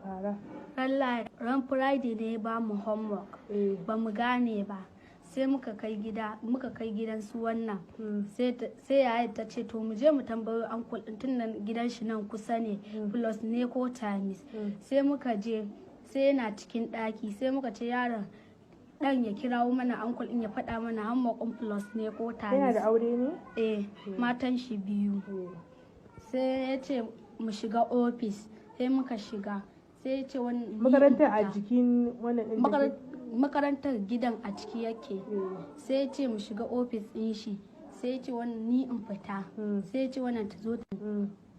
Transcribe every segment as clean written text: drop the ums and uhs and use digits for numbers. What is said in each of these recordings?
Fara. Ran Friday ne ya ba mu homework. Eh. Ba mu gane ba. Sai muka kai gida, muka kai gidan su wannan. Sai yaya ta ce to mu je mu tambayo uncle din, tun nan gidan shi nan kusa ne, plus ne ko times. Sai muka je, sai yana cikin ɗaki, sai muka ce yaron dan ya kirawo mana uncle din ya faɗa mana homework din plus ne ko Yana times. da aure ne? Eh, matan shi biyu. Sai ya ce mu shiga ofis, sai muka shiga, sai ya ce wani Makarantar a jikin wannan ɗin take? Makarantar gidan a ciki yake. Sai ya ce mu shiga ofis ɗin shi, sai ya ce wannan ni in fita. Sai ya ce wannan ta zo ta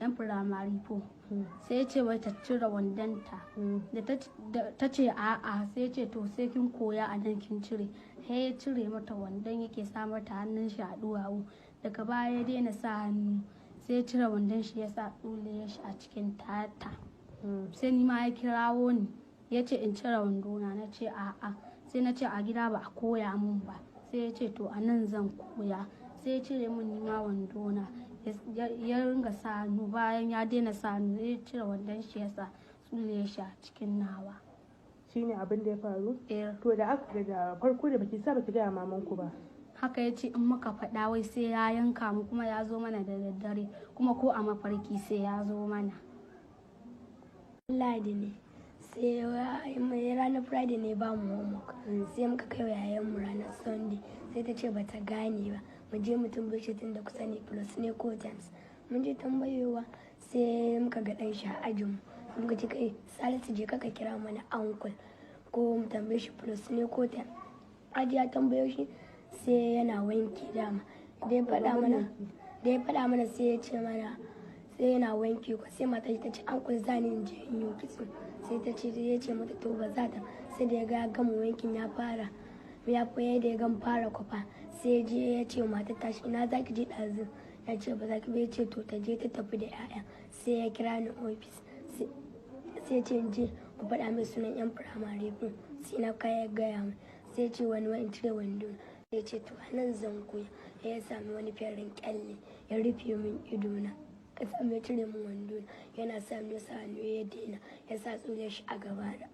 yan firamare ko. Sai ya ce wai ta cire wandonta. Da ta ce a'a, sai ya ce to sai kin koya a nan kin cire. Sai ya cire mata wandon, yake sa mata hannun shi a duwawu. Daga baya ya daina sa hannu, sai ya cire wandon shi ya sa tsuliyar shi a cikin tata. Sai ni ma ya kirawo ni, ya ce in cire wandona, na ce a'a. Sai na ce a gida ba a koya mun ba. Sai ya ce to a nan zan koya. Sai ya cire mun ni ma wandona, ya ringa sa hannu. Bayan ya daina sa hannu, ya cire wandon shi ya sa tsuliyar shi a cikin nawa. Shine abin da ya faru? Eh. To da aka da farko da baki sa baki gaya maman ku ba. Haka ya ce in muka faɗa wai sai ya yanka mu, kuma ya zo mana da daddare, kuma ko a mafarki sai ya zo mana. Ladi ne, sai ranar Friday ne ba mu homework, sai muka kai wa yayan mu ranar Sunday, sai ta ce ba ta gane ba, mu je mu tambaye shi tun da kusa ne, plus ne ko times. Mun je tambayowa, sai muka ga dan shi a ajin mu, muka ce kai Salisu, je ka kira mana uncle ko mu tambaye shi plus ne ko times. Aji ya tambayo shi, sai yana wanki dama. Da ya faɗa mana sai ya ce mana sai yana wanki ko, sai matar ta ce uncle, za ni in je in yi kitso. Sai ta ce, ya ce mata to ba za ta, sai da ya ga ya gama wankin, ya fara ya da ya gama fara kwafa, sai ya je ya ce matar ta shi ina za ki je ɗazu, ya ce ba za ki ba, ya ce to ta je ta tafi da 'ya'ya. Sai ya kira ni ofis, sai ya ce in je ku faɗa mai sunan 'yan firamare ku. Sai na kaya gaya mai, sai ya ce wani wani cire wando, sai ya ce to a nan zan koya. Ya sami wani farin kyalle ya rufe min idona, ya sami ya cire min wando, yana sa ya sa hannu, ya daina ya sa tsure shi a gabana.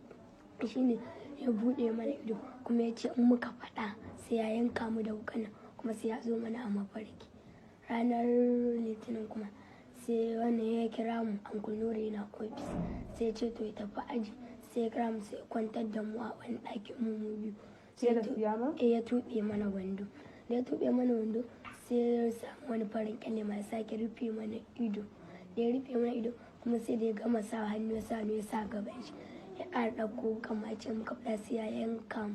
Shine ya buɗe mana ido, kuma ya ce in muka faɗa sai ya yanka mu da wuƙan, kuma sai ya zo mana a mafarki. Ranar Litinin kuma sai wannan ya kira mu, Uncle Nuri yana ofis, sai ya ce to ya tafi aji, sai ya kira mu, sai ya kwantar da mu a wani ɗakin mu mu biyu. Sai da siyama? Eh, ya tuɓe mana wando. Da ya tuɓe mana wando, sai ya samu wani farin kyalle mai sake rufe mana ido. Da ya rufe mana ido kuma, sai da ya gama sa hannu ya sa hannu ya sa gaban shi, ya ƙara ɗauko kamar ce muka faɗa sai ya yanka mu.